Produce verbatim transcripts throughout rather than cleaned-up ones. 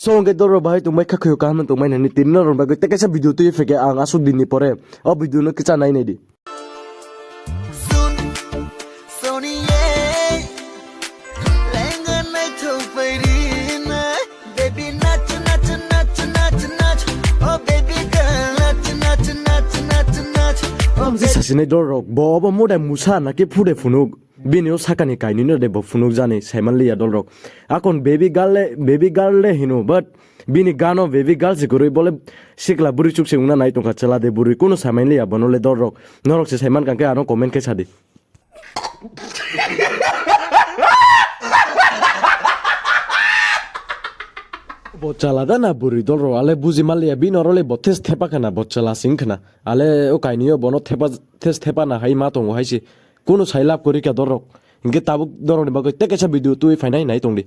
So hwnkhe dol rok bahai tongbai kha, khwyo kaham tongbai nani tini norok bagwi tei kaisa video twi phai khe ang aswk din ni pore o video no kicha nai nai di. Tamo se sasinai dol rok bo obo modai musa naki phude phunuk. Bini o sakani kainwi no de bo phunukjani saimanliya dolrok. Akon baby girl le, baby girl le hino, but bini gano baby girl se kwrwi bole sikla bwrwi chuk se wngna nai tongkha, chwla de bwrwi kunu saimanliya bono le dolrok. Norok se saiman kangkhe ano comment khe sadi. Bo chala da na bwrwi dolrok ale buji manliya bini oro le bo thes thepa khana bo chala sing khana. Ale o kainwi o bono thepa thes thepa na hai ma tongo hai se. Kunu sai lab kwrwi kha dorok. Hinkhe tabuk dorokni bagwi tei kaisa video twi phainai nai tongdi.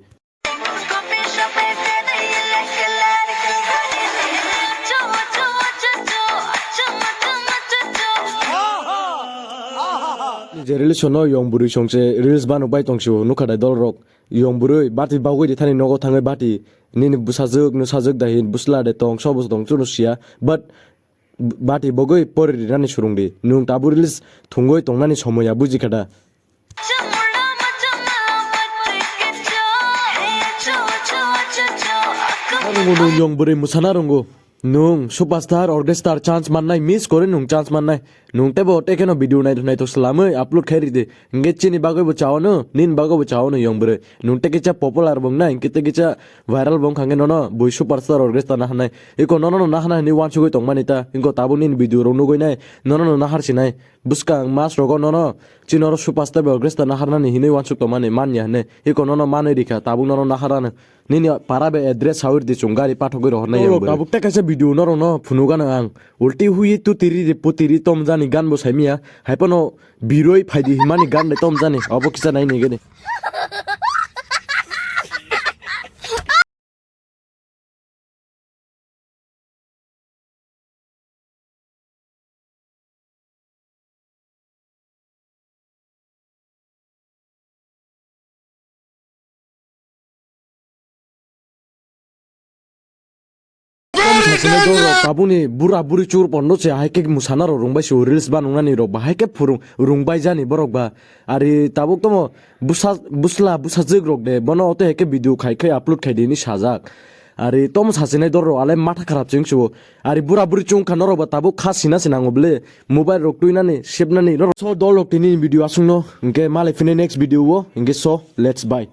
Je relation no yong bwrwi song se reels bano bai tong sio nukha dai dolrok. Yong bwrwi bati bagwi de thani nogo thangwi bati nini bwsajwk nwsajwk da hin bwsla de tong sobo tong chwno sia. But Bati bogwi pori rinani surungdi. Nwng tabuk reels thwngwi tongnani somoya bujikha da? Rwngo nwng yong bwrwi mwsana rwngo. Nwng superstar, orchestra chance mannai, miss kori nwng chance mannai. Nwng teibo tei kheno video naithok naithok swlamwi upload khai ridi. Hinkhe chini bagwi bo chao no, nini bagwi bo chao no yong bwrwi. Nwng tei kisa popular bo wngnai, hinkhe tei kisa viral bo wngkha hinkhe nono bui superstar orchestra naharnai. Iko nono no naharnai hinwi wansugwi tongmani ta. Iko tabuk nini video rok nugwi nai, nono no nahar sinai. Bwskang mas rogo nono chini oro superstar bai orchestra naharnani hinwi wansuk tongmani manya hinwi. Iko nono manwi rikha, tabuk nono naharano. Nini para bai address sawi ridi chwng gari pathogwi rohornai yong bwrwi. Tabuk tei kaisa video norokno phunukgano ang. Ulti hui tu tiri ri pu tiri tom jani gan bo saimiya. Haiphano biroi phaidi himani gan bai tom jani. Obo kisa nai nigani. Tabukni bura buri chur pondo se hai khe mwsana rok rwngbai se reels ba nungnani rok ba hai khe phwrwng rwngbai jani borok ba. Ari tabuk tomo bwsa, bwsla, bwsajwk rok de, bono ote hai khe video khai khai upload khai di hinwi sajak. Ari tomo sasinai dor rok alai matha kharap se wngsugo. Ari bura buri chwng kha norok ba tabuk kha sina se nango bwle. Mobile rok twinani, sebnani norok. So dol rok tini video aswkno, hinkhe malai phini next video o, hinkhe so, let's bye.